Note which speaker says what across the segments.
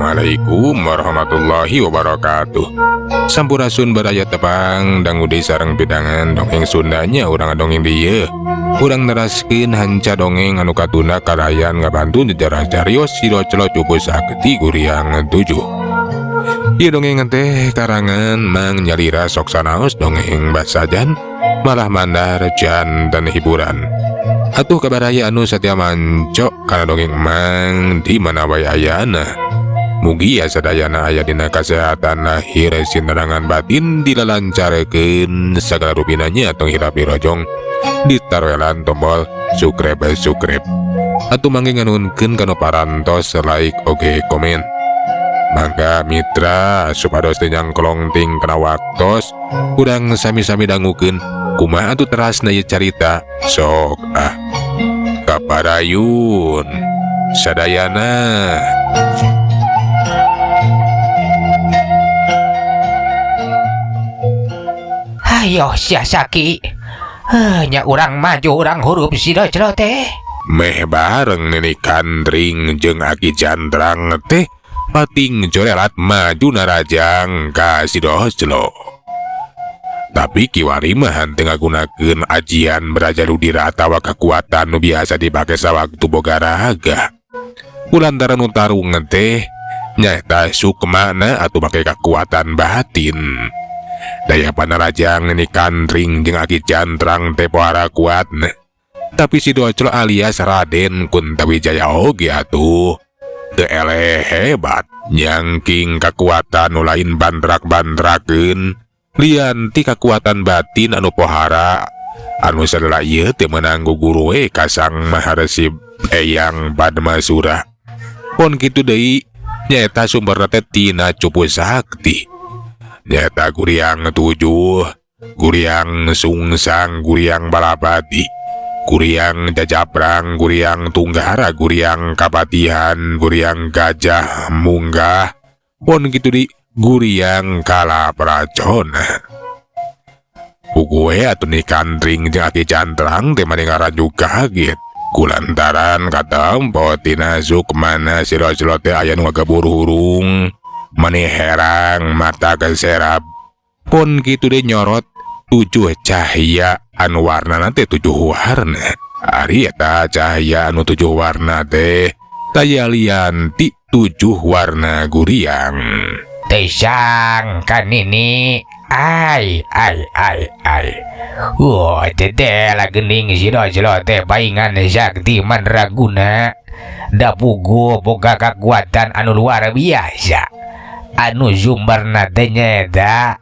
Speaker 1: Assalamualaikum warahmatullahi wabarakatuh. Sampurasun baraya, tepang dangu deui sareng pidangan dongeng Sundanya. Urang dongeng dieu, urang neraskeun hanca dongeng anu katunda kalayan ngabantu nyejarah carios Si Doclo Cupu Sakti Guriang 7. Ieu dongeng teh karangan Mang Nyalira, sok sanaos dongeng basajan malah mandar janten hiburan. Atuh ka baraya anu satia manco kana dongeng Mang di mana wae ayana, mugia sadayana aya dina kasehatan lahir sinerangan batin, dilalancarkeun sagala rupinanya, tong hilap dirojong, ditaroelan tombol subscribe subscribe. Atuh mangge nganuhunkeun kana parantos like oge komen. Mangga mitra, supados teu nyangklong ting kana waktos, urang sami-sami dangukeun kumaha atuh terasna ieu carita. Sok ah, kaparayun sadayana.
Speaker 2: Ayo sia Saki. Heh, nya urang maju, urang hurup si Doclo teh.
Speaker 1: Meh bareng Nini Kantring jeung Aki Candrang teh pating jorelat maju narajang ka si Doclo. Tapi kiwari mah henteu ngagunakeun ajian Braja Ludira atawa kekuatan nu biasa dipake sawaktu boga raga. Kulantaran nu tarung teh nyaeta sukmana atau make kekuatan batin. Daya panarajang Nini Kantring jeung Aki Candrang teh pohara kuatna. Tapi si Doclo alias Raden Kuntawijaya oge atuh teu eleh hebat, nyangking kekuatan nu lain bandrak-bandrakeun lian ti kekuatan batin anu pohara anu sadala ieu teh meunang guguru we ka Sang Maharesi Eyang Padmasura. Pon kitu deui, nyaeta sumberna teh tina cupu sakti, nyaeta Guriang 7, Guriang Sungsang, Guriang Balapati, Guriang Jajaprang, Guriang Tunggara, Guriang Kapatihan, Guriang Gajah Munggah, pon kitu di Guriang Kalapracona. Puguh we atuh Nini Kantring jeung Aki Candrang teh mani ngaraju kaget kulantaran katempo tina sukmana si Doclo teh aya nu ngagebur hurung mani herang mata keserap. Pon kitu deui, nyorot 7 cahaya anu warnana teh 7 warna. Ari eta cahaya anu 7 warna teh taya lian ti 7 warna guriang.
Speaker 2: Teu sangka Nini. Ai ai ai ai. Wah, teh lah gening si Doclo teh paingan sakti mandraguna. Da puguh boga kekuatan anu luar biasa. Anu sumberna teh nyaeta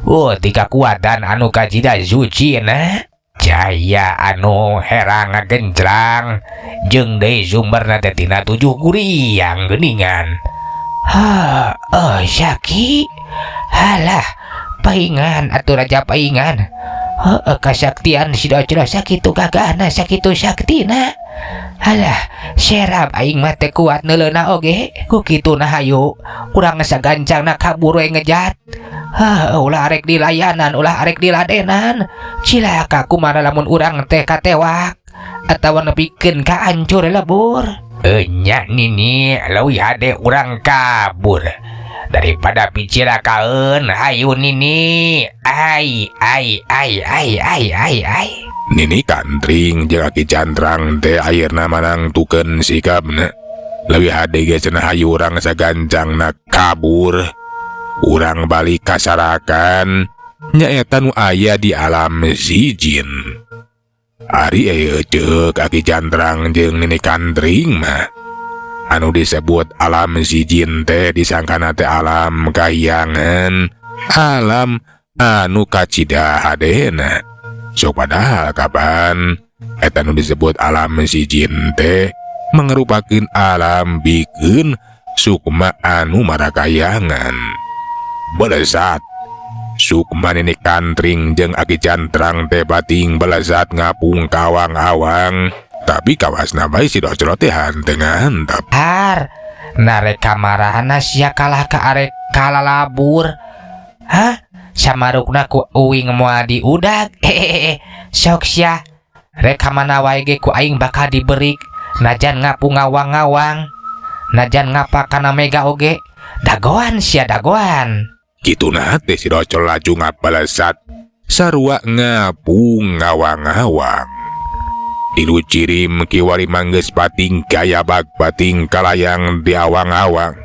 Speaker 2: oh ti kakuatan anu kacida suci na. Cahaya anu herang ngagenclang jeung deui sumberna teh tina 7 guriang geuningan. Ha, oh Syaki. Halah, paingan atuh raja paingan. Heeh, kasaktian si Doclo sakitu gagahna, sakitu saktina. Halah, serap aing mah teh kuat neuleuna oge. Ku kituna hayu urang sagancangna kabur we ngejat. Hah, ulah arek dilayanan, ulah arek diladenan. Cilaka kumaha lamun urang teh katewak atawa nepikeun ka hancur lebur. Enya Nini, leuwih hade urang kabur daripada picilakaeun. Hayu Nini. Ai ai ai ai ai ai ai.
Speaker 1: Nini Kantring jeung Aki Candrang teh akhirna manangtukeun sikapna. Leuwih hade ge cenah, hayu urang sagancangna kabur. Urang balik kasarakan nyaeta nu aya di alam sijin. Ari ceuk Aki Candrang jeung Nini Kantring mah, anu disebut alam sijin teh disangkana teh alam kahyangan, alam anu kacida hadena. Sok padahal kapan eta nu disebut alam sijin teh mangarupakeun alam bikeun sukma anu marakayangan. Belesat sukma Nini Kantring jeung Aki Candrang teh bating belesat ngapung kawang-awang, tapi kawasna bae si Doclo teh henteu ngantep.
Speaker 2: Har, narek kamarana sia kalah ka arek kalalabur? Hah, samarukna ku uing moal diudag. Hehehe, sok sia, rek ka mana wae ge ku aing bakal diberik najan ngapung ngawang-ngawang. Najan ngapa kana mega oge dagoan sia dagoan.
Speaker 1: Kituna teh si Docol laju ngabalesat sarua ngapung ngawang-awang. Tilu cirim kiwari manggeus pating gayabag pating kalayang di awang-awang.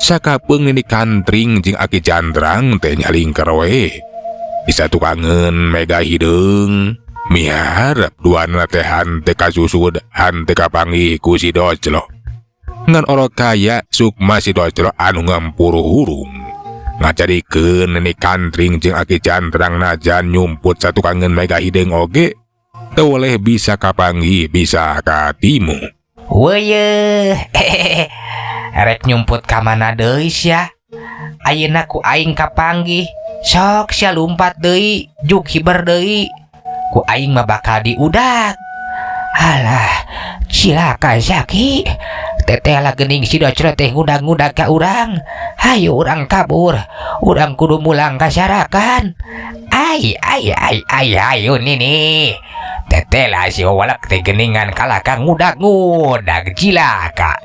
Speaker 1: Sakapeung Nini Kantring jeung Aki Jandrang teh nyalingker we. Bisa tukangeun mega hideung. Miharep duana teh hante kasusud hante kapanggih ku si Doclo. Ngan oro kaya sukma si Doclo anu ngempuru hurung. Ngajadikeun Nini Kantring jeung Aki Jandrang najan nyumput satukangeun mega hideung oge teu boleh bisa kapanggih bisa katimu.
Speaker 2: Weuyeeh, rek nyumput ka mana deui sia? Ayeuna ku aing kapanggih. Sok sia lumpat deui, juk hiber deui. Ku aing mah bakal diudak. Alah, cilaka Zaki. Teteh lah gening si Doclo teh ngudag-ngudag ka urang. Hayu urang kabur. Urang kudu mulang ka Sarakan. Ai ai ai ai ayo nini. Teteh lah si walak teh geningan kalah ka ngudag-ngudag cilaka.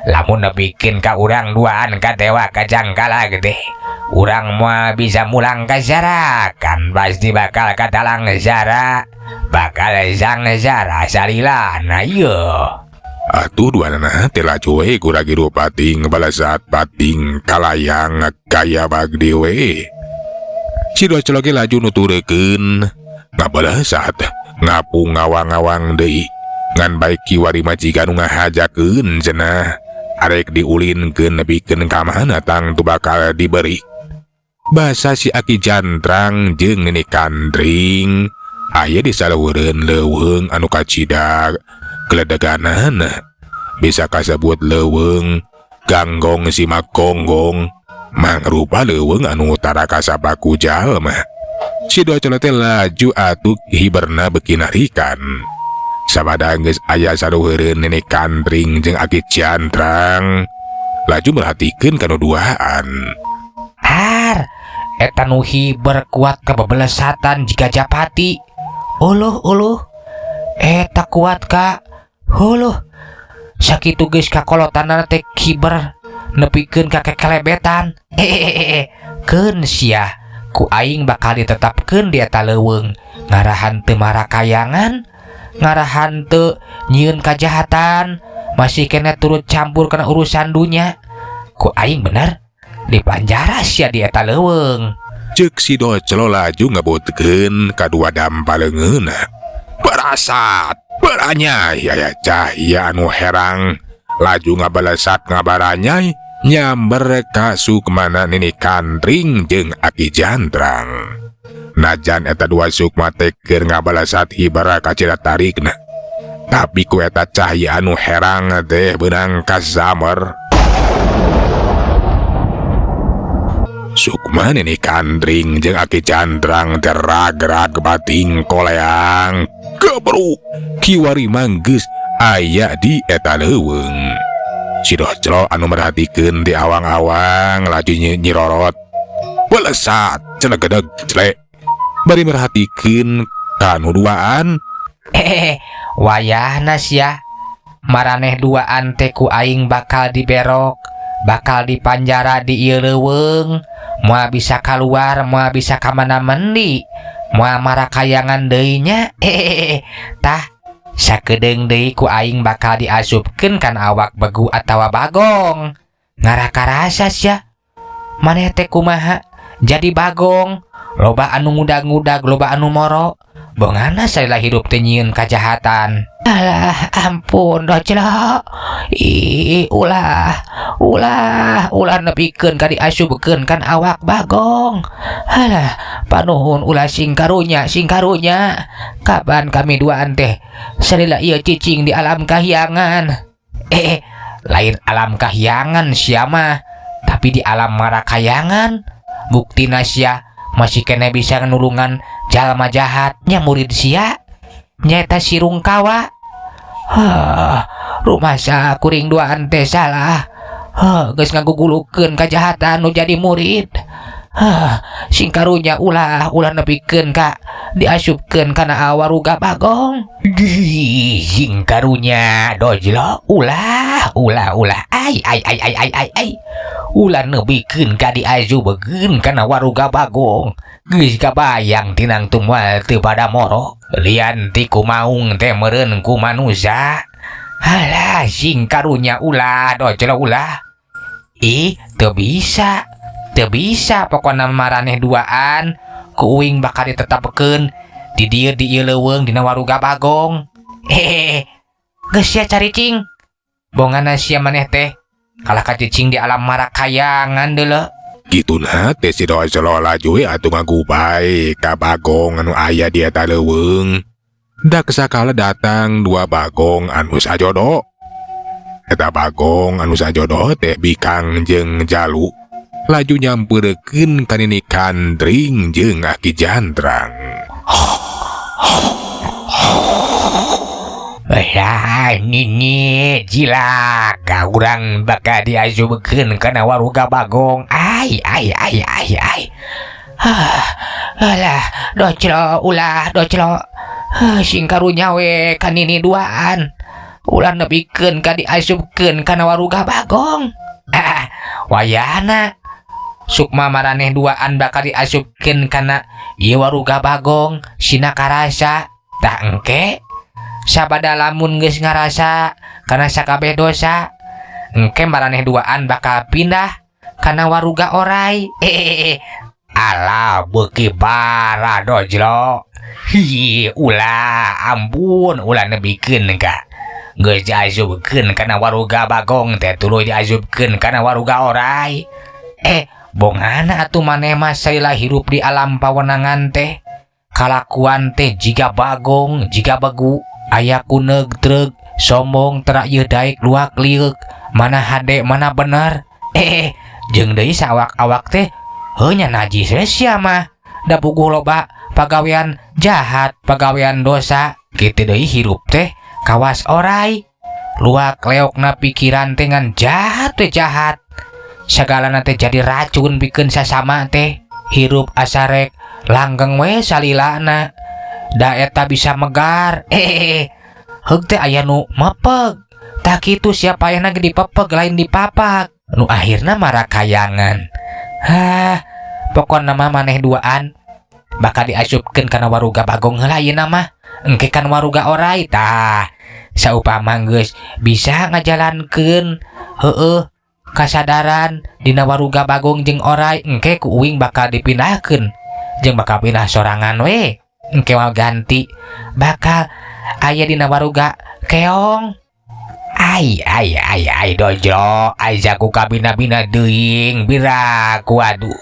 Speaker 2: Lamun bikin ka urang duaan ka tewa ka jangkala gede. Urang moal bisa mulang ka Sarakan, pasti bakal katalang zara. Bakal sang zara salilana ieu.
Speaker 1: Atuh duanana teh laju we gura-giru pating balesat pating kalayang kaya bagdi we. Si Doclo ge laju nuturekeun ngabalesat ngapung ngawang-ngawang deui. Ngan baik kiwari majikan nu ngahajakeun cenah arek diulinkeun nepikeun ka mana tangtu bakal diberi. Basa si Aki Jandrang jeung Nini Kantring aya di saluhureun leuweung anu kacida geledeganana. Bisa kasebut leuweung ganggong si magonggong mangrupa leuweung anu tara kasapa ku jalma. Si Doclo teh laju atuh hiberna beuki narikan. Sabada geus aya saluhureun Nini Kantring jeung Aki Jandrang laju merhatikeun kana duaan.
Speaker 2: Har, eta nu hiber kuat kabebelesatan jiga japati. Uluh uluh, eta kuat ka. Huluh, sakitu geus kakolotanana teh hiber nepikeun ka kekelebetan. Hehehe, keun sia ku aing bakal ditetapkeun di eta leuweung. Ngarahan teu marakayangan, ngarahan teu nyieun kajahatan, masih kena turut campur kana urusan dunya. Ku aing bener dipanjara sia di eta leuweung.
Speaker 1: Ceuk si Doclo laju ngebutkeun kadua dampa leungeunna. Barasat, baranyai aya cahya anu herang laju ngabalesat ngabaranyai nyamber ka sukmana Nini Kantring jeung Aki Jandrang. Najan eta dua sukma teh keur ngabalesat hibara kacida tarikna. Tapi ku eta cahya anu herang teh beunang kasamer. Sukma Nini Kantring jeung Aki Jandrang teragrag bating koleang kebru kiwari manggeus aya di eta leuweung. Si Doclo anu merhatikeun di awang-awang laju nyirorot. Belesat celegedeg celek. Bari merhatikeun kanu duaan.
Speaker 2: Wayahna sia. Maraneh duaan teh ku aing bakal diberok, bakal dipanjara di ieu leuweung. Moal bisa kaluar, moal bisa ka mana mendi, moal marakayangan deui nya. Tah, sakedeung deui ku aing bakal diasupkeun kan awak begu atawa bagong. Ngarakarasa sia. Maneh teh kumaha? Jadi bagong, loba anu ngudag-ngudag, loba anu moro. Bongana salila hirup teh nyieun kajahatan. Alah, ampun Doclo. Ih, ulah, ulah, ulah nepikeun ka diasupkeun kan awak bagong. Alah, panuhun ulah sing karunya, sing karunya. Kapan kami duaan teh salila ieu cicing di alam kahyangan. Lain alam kahyangan sia mah, tapi di alam marakayangan. Buktina sia masih kene bisa nulungan jalma jahatnya murid sia nyaeta si Rungkawa. Hah, rumasa kuring duaan teh salah. Hah, geus ngagugulukeun kajahatan nu jadi murid. Hah, sing karunya ulah, ulah nepikeun ka Diasupkeun kana waruga Bagong. Sing karunya Dojlo, ulah ulah ulah, ai ai ai ai ai ai ai, ulah nepikeun ka diasupkeun kana waruga Bagong. Geus kabayang tinang tumual teu pada moro lian ti ku maung teh meureun ku manusia. Halah, sing karunya, ulah Dojlo, ulah. Ih, teu bisa, teu bisa. Pokona maraneh duaan ku uing bakal ditetapkeun di dieu, di ieu leuweung, dina waruga Bagong. Hehehe, geus sia caricing. Bongana sia maneh teh kalah ka cicing di alam marakayangan deuleu.
Speaker 1: Kituna teh si Dojlo laju we atuh ngagubay ka Bagong anu aya di eta leuweung. Dak sakala datang dua bagong anu sajodo. Eta bagong anu sajodo teh Bikang jeung Jalu laju nyampeurekeun ka Nini Kandring jeung Aki Jandrang.
Speaker 2: Lah, Nini, cilaka urang bakal diasupkeun kana waruga Bagong. Ai ai ai ai ai. Hah, alah, Dojlo, ulah Dojlo. Hah, sing karunya we ka Nini duaan. Ulah nepikeun ka diasupkeun kana waruga Bagong. Ah, wayahna sukma maraneh duaan bakal diasupkeun kana ieu waruga Bagong sina karasa. Tah, engke sabada lamun geus ngarasa kana sakabeh dosa, engke maraneh duaan bakal pindah kana waruga orai. Eh, alah, beuki parah Dojlo. Hi, ulah, ampun, ulah nepikeun ka geus diasupkeun kana waruga Bagong teh tuluy diasupkeun kana waruga orai. Eh, bongana atuh maneh mah salila hirup di alam pawenangan teh kalakuan teh jiga bagong, jiga begu, aya kuneug treg sombong, terak yeuh daek luak lieuk, mana hade mana bener. Eh, jeung deui sawak-awak teh heuh nya najis we sia mah, da puguh loba pagawean jahat, pagawean dosa. Kitu deui hirup teh kawas orai, luak leokna pikiran teh ngan jahat we jahat, sagalana teh jadi racun pikeun sasama teh. Hirup asarek langgeng we salilana, da eta bisa megar. Eh, heug teh aya nu mepeg tah kitu, siapa ayeuna ge dipepeg lain dipapak, nu akhirna marakayangan. Hah, pokona mah maneh duaan bakal diasupkeun kana waruga Bagong heula ayeuna mah, engke kan waruga orai. Tah, saupama geus bisa ngajalankeun heueuh kasadaran dina waruga Bagong jeung orai, engke ku uing bakal dipindahkeun jeung bakal pindah sorangan we. Engke mah ganti bakal aya dina waruga keong. Ai ai ai ai, Dojlo, aya ku kabina-bina deuing biraku. Aduh,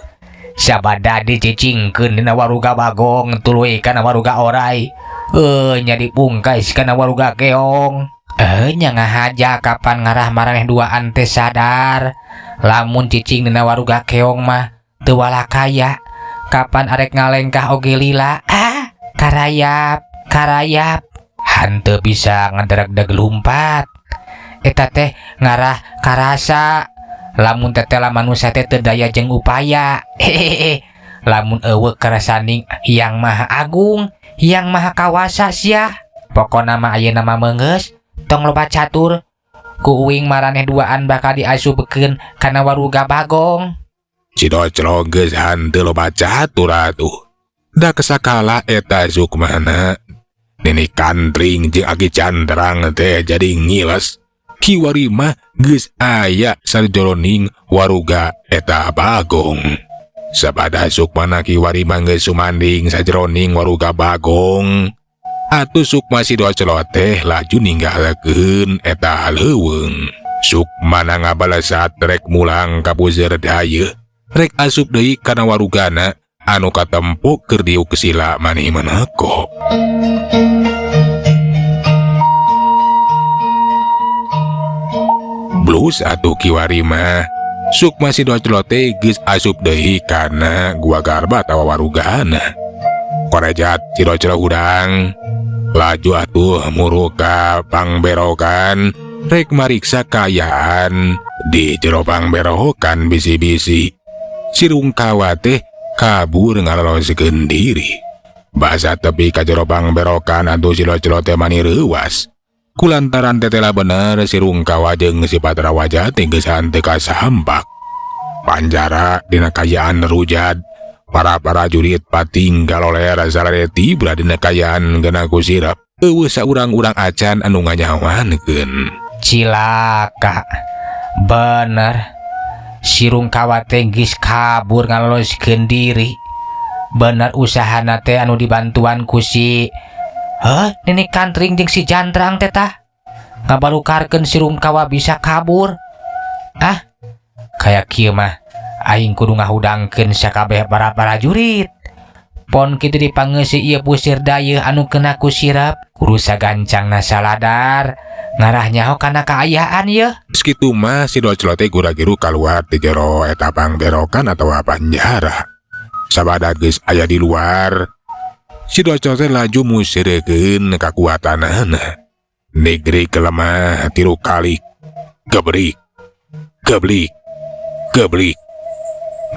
Speaker 2: sabada dicicingkeun dina waruga Bagong tuluy kana waruga orai, eh nya dipungkas kana waruga keong. Eh, nya ngahaja kapan ngarah maraneh duaan teh sadar lamun cicing dina waruga keong mah teu walakaya, kapan arek ngalengkah oge lila. Ah, karayap karayap hanteu bisa ngedereg-deg lumpat. Eta teh ngarah karasa lamun tetela manusia teh teu daya jeung upaya. Hehehe, lamun euweuh karasaning Hyang Maha Agung, Hyang Maha Kawasa sia. Pokona mah ayeuna mah meunggeus, tong loba catur. Ku uing maraneh duaan bakal diasupkeun kana waruga Bagong.
Speaker 1: Si Dojlo geus hanteu loba catur atuh. Da kesakala eta sukmana Nini Kandring jeung Aki Candrang teh jadi ngiles. Kiwari mah geus aya sajoroning waruga eta Bagong. Sabada sukmana kiwari mah geus sumanding sajroning waruga Bagong. Atuh sukma si Dojlo teh laju ninggalkeun eta leuweung. Sukmana ngabalesat rek mulang ka puseur dayeuh, rek asup deui kana warugana anu katempo keur diuk sila maneh manako. Blus atuh kiwari mah sukma si Dojlo teh geus asup deui kana gua garba atawa warugana. Korejat si Dojlo hudang. Laju atuh muru ka pangberokan rek mariksa kaayaan di jero pangberokan, bisi-bisi si Rungkawa teh kabur ngaloloskeun diri. Basa tepi ka jero pangberokan atuh si Doclo teh mani reuwas. Kulantaran tetela bener si Rungkawa jeung si Patrawaja teh geus henteu kasampak. Panjara dina kaayaan rujad. Para prajurit pating galoler sarare tibra dina kaayaan kena ku sirap. Euweuh saurang-urang acan anu nganyawankeun.
Speaker 2: Cilaka. Bener. Si Rungkawa teh geus kabur ngaloloskeun diri. Bener usahana teh anu dibantuan ku si heh, Nini Kantring jeung si Jandrang teh tah. Ngabalukarkeun si Rungkawa bisa kabur. Ah, kayak kieu mah aing kudu ngahudangkeun sakabeh para prajurit. Pon kitu dipangeusi ieu pusir dayeuh anu kena ku sirap, kudu sagancangna saladar. Ngarah nyaho kana kaayaan yeuh.
Speaker 1: Geus kitu mah si Doclo teh gura-giru kaluar ti jero eta pangberokan atawa panjara. Sabada geus aya di luar, si Doclo teh laju museurekeun kakuatanana. Negeri kelemah 3 kali. Gebrik, geblik, geblik.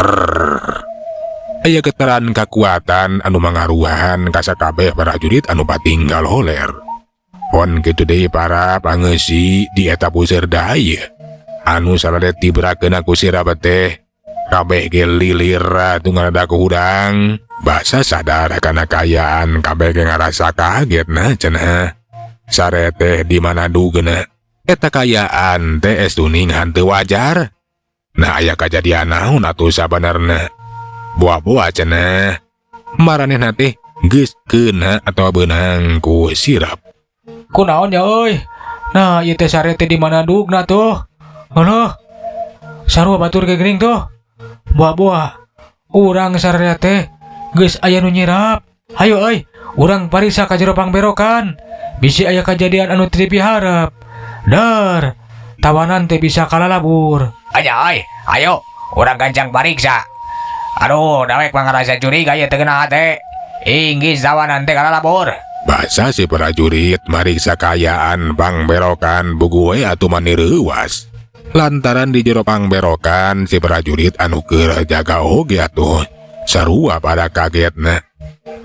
Speaker 1: Prrrr. Aya getaran kakuatan anu mangaruhan ka sakabeh prajurit anu patinggal holer. Pon kitu deui para pangeusi di eta puseur dayeuh. Anu sarade tibra kena ku sirap teh. Kabeh ge lilir atuh ngaradak hudang. Basa sadar kana kaayaan kabeh ge ngarasa kaget nah cenah. Sare teh di mana dugena. Eta kaayaan teh estuning hanteu wajar. Nah aya kajadian naon atuh sabenerna. Boa-boa cenah. Maranehna teh geus keuna atawa beunang ku sirap.
Speaker 3: Kunaon ya euy? Nah, ieu teh sare teh di mana dugna tuh? Heuh. Sarua batur ge geuning tuh. Boa-boa. Urang sare teh geus aya nu nyirap. Hayo euy, urang pariksa ka jero pangberokan. Bisi aya kajadian anu teu dipiharep. Der, tawanan teh bisa kalalabur.
Speaker 2: Aya euy, ayo urang gancang pariksa. Aduh, dawek mah ngarasa curiga ieu teu geunah hate. Inggis tawanan teh kalalabur.
Speaker 1: Basa si prajurit mariksa kaayaan pangberokan buku we atuh mani reuwas. Lantaran di jero pangberokan si prajurit anu keur jaga oge atuh sarua pada kagetna.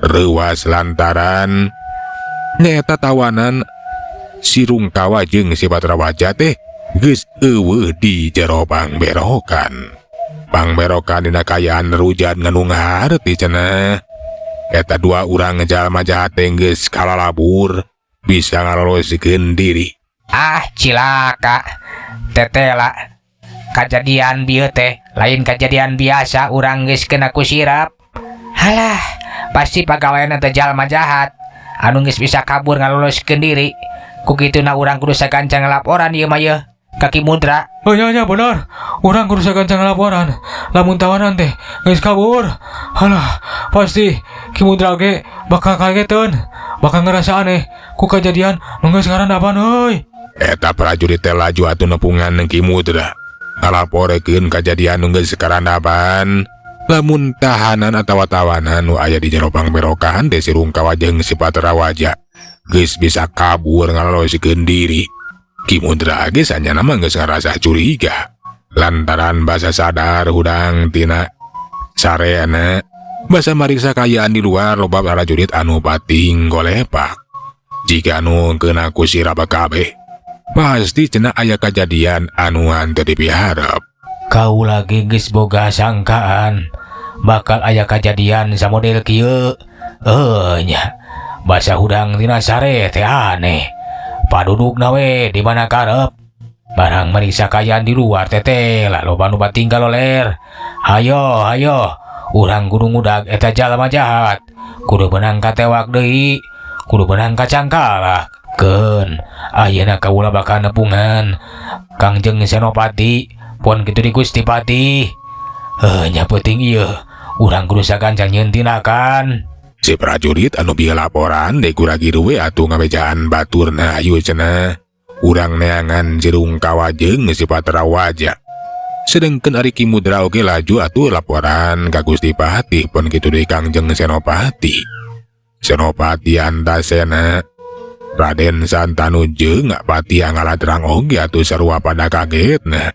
Speaker 1: Reuwas lantaran nyaeta tawanan si Rungkawa jeung si Patrawaja teh geus euweuh di jero pangberokan. Pangberokan dina kaayaan rujad nganu ngaharti cenah. Eta dua urang jalma jahat teh geus kalalabur bisa ngaloloskeun diri.
Speaker 2: Ah, cilaka. Tetela. Kajadian bieu teh lain kajadian biasa urang geus kena ku sirap. Halah, pasti pagawean teh jalma jahat anu geus bisa kabur ngaloloskeun diri. Ku kituna urang kudu sagancang laporan ieu mah yeuh ka Ki Mudra.
Speaker 3: Oh nya nya bener. Urang kudu sagancang laporan. Lamun tawanan teh geus kabur. Halah, pasti Ki Mudra ge bakal kageteun, bakal ngerasa aneh ku kajadian nu geus ngarandapan euy.
Speaker 1: Eta prajurit teh laju atuh nepungan Ki Mudra. Ngalaporekeun kajadian nu geus karandapan. Lamun tahanan atawa tawanan nu aya di jero pangberokan teh si Rungkawa jeung si Patrawaja geus bisa kabur ngaloloskeun diri. Ki Mudra ge sanyana mah geus ngarasa curiga. Lantaran basa sadar hudang tina sareana basa mariksa kaayaan di luar loba prajurit anu pating golepak. Jika anu kena ku sirap kabeh, pasti cenah aya kajadian anu henteu dipiharep.
Speaker 2: Kaula ge geus boga sangkaan bakal aya kajadian samodel kieu. Nya, basa hudang tina sare teh aneh. Padudukna we di mana karep. Barang mariksa kaayaan di luar teh teh lah loba nu batinggal loler. Hayo, hayo, urang kudu ngudag eta jalma jahat. Kudu beunang katewak deui, kudu beunang kacangkalak. Keun, ayeuna kaula bakal nepungan Kangjeng Senopati pon kitu di Gusti Patih. Heuh, nya peuting ieu, urang kudu sagancang nyieun tindakan.
Speaker 1: Si prajurit anu bieu laporan deui gura-giru we atuh ngabejaan baturna ayu cenah. Urang neangan si Rungkawa jeung si Patrawaja. Sedengkeun ari Ki Mudra oge laju atuh laporan ka Gusti Patih pon kitu deui Kangjeng Senopati. Senopati Antasena Raden Santanu jeung Patih Angaladrang oge atuh sarua pada kagetna.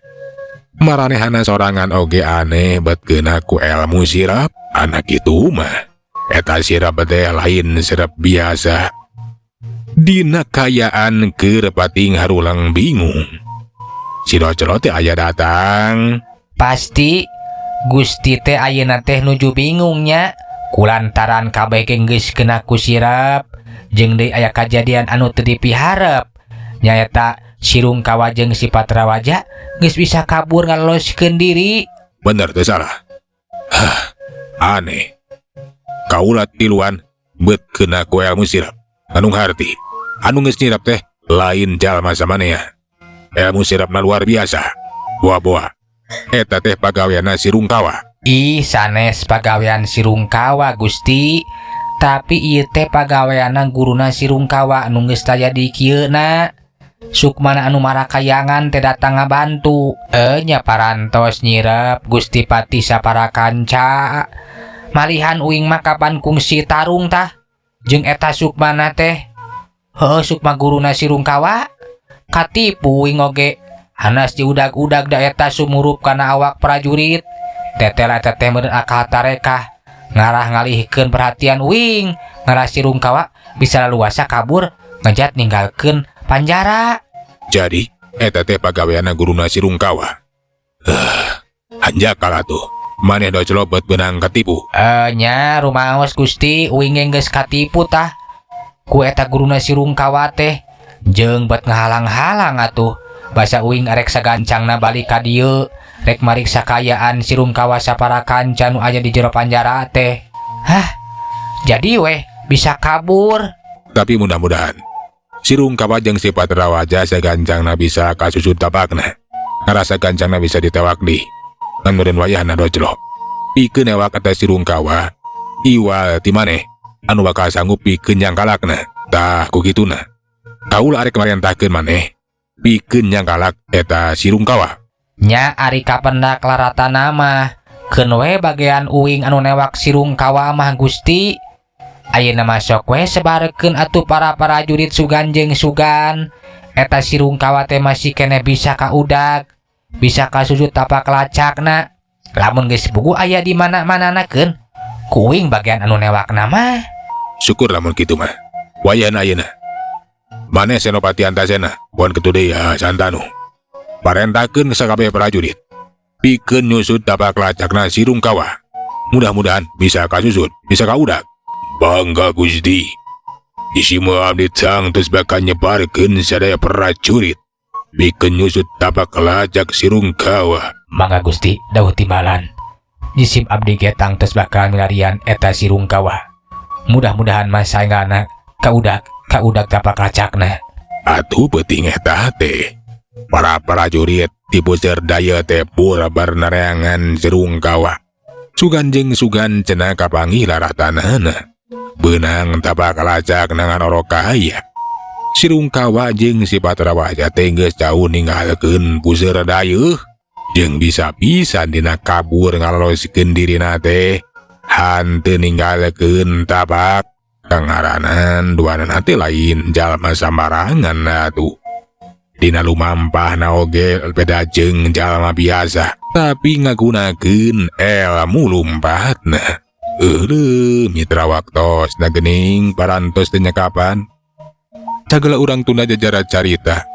Speaker 1: Maranehana sorangan oge aneh bet keuna ku elmu sirap anak itu mah. Eta sirep teh lain sirep biasa. Dina kayaan keur pating harulang bingung. Si Doclo teh aya datang.
Speaker 2: Pasti Gusti teh ayeuna teh nuju bingungnya kulantaran kabeh ge geus kena ku sirep jeung deui aya kajadian anu teu dipiharep nyaeta si Rungkawa jeung si Patrawaja geus bisa kabur ngaloloskeun diri.
Speaker 1: Bener teu salah. Hah, aneh. Kaula tiluan bet kena ku ilmu sirap. Anu harti. Anu geus nyirap teh lain jalma samanea. Ilmu sirapna luar biasa. Boa-boa. Eta teh pagaweanna si Rungkawa.
Speaker 2: Ih, sanes pagawean si Rungkawa, Gusti, tapi ieu teh pagaweanna guruna si Rungkawa anu geus taya di kieuna. Sukmana anu marakayangan teh datang ngabantu. Nya parantos nyirep Gusti Pati saparakanca. Malihan uing mah kapan kungsi tarung tah jeung eta Sukmana teh. Heuh, Sukma guruna si Rungkawa. Katipu uing oge. Hanas diudag-udag da eta sumurup kana awak prajurit. Tetela eta teh meureun akal tarekah ngarah ngalihkeun perhatian uing, ngarah si Rungkawa bisa leluasa kabur ngejat ninggalkeun panjara.
Speaker 1: Jadi eta teh pagaweanna guruna si Rungkawa. Hanjakal atuh. Maneh Doclo bet beunang katipu.
Speaker 2: Nya rumaos Gusti, uing ge geus katipu tah ku eta guruna si Rungkawa teh jeung bet ngahalang-halang atuh. Basa uing arek sagancangna balik ka dieu rek mariksa kaayaan si Rungkawa saparakanca nu aya di jero panjara teh. Hah, jadi weh bisa kabur.
Speaker 1: Tapi mudah-mudahan si Rungkawa jeung si Patrawaja sagancangna bisa kasusut tapakna. Ngarasa gancangna bisa ditewak di. Ngan meureun wayahna Doclo. Pikeun newak eta si Rungkawa, iwal ti maneh anu bakal sanggup pikeun nyangkalakna. Tah ku kituna. Kaula arek marentahkeun maneh pikeun nyangkalak eta si Rungkawa.
Speaker 2: Nya ari kapendak laratana mah keun we bagean uing anu newak si Rungkawa mah Gusti. Ayeuna mah sok we sebarkeun atuh para prajurit sugan jeung sugan. Eta si Rungkawa teh masih keneh bisa kaudag, bisa kasusut tapak lacakna. Lamun geus bugu aya di mana-manana keun ku uing bagean anu newakna mah.
Speaker 1: Syukur lamun kitu mah. Wayahna ayeuna. Maneh Senopati Antasena, pon kitu deui ya Santanu. Parentahkeun sakabeh prajurit pikeun nyusut tapak lacakna si Rungkawa. Mudah-mudahan bisa kasusut, bisa kaudag. Bangga Gusti. Isi abdi tangtos bakal nyebarkeun sadaya prajurit pikeun nyusut tapak lacak si Rungkawa.
Speaker 2: Mangga Gusti, dawuh timbalan. Jisim abdi ge tangtos bakal milarian eta si Rungkawa. Mudah-mudahan mah saenggalna kaudag, kaudag tapak lacakna.
Speaker 1: Atuh peuting eta teh. Para prajurit di puseur daya teh pura nareangan si Rungkawa. Sugan jeung sugan cenah kapanggih laratanana. Beunang tapak lacak nangan orok kaya. Si Rungkawa jeung si Patrawaja teh geus jauh ninggalkeun puseur dayeuh. Jeung bisa-bisa dina kabur ngaloloskeun dirina teh hanteu ninggalkeun tapak. Kangaranan duanana teh lain jalma sambarangan atuh. Dina lumampahna oge beda jeung jalma biasa, tapi ngagunakeun ilmu lumpatna. Eueuh, mitra waktosna geuning parantos teh nyekapan. Sagala urang tunda jajara carita.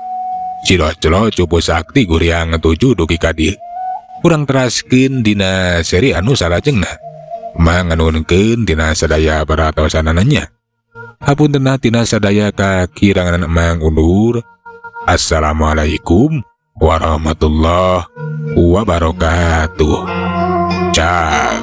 Speaker 1: Cilo-cilo cupu sakti guriang 7 dugi ka dieu. Urang teraskeun dina seri anu salajengna. Manganunkeun tina sadaya peratosanana nya. Hapuntenna tina sadaya kakirangan mang undur. Assalamualaikum warahmatullahi wabarakatuh. Cak.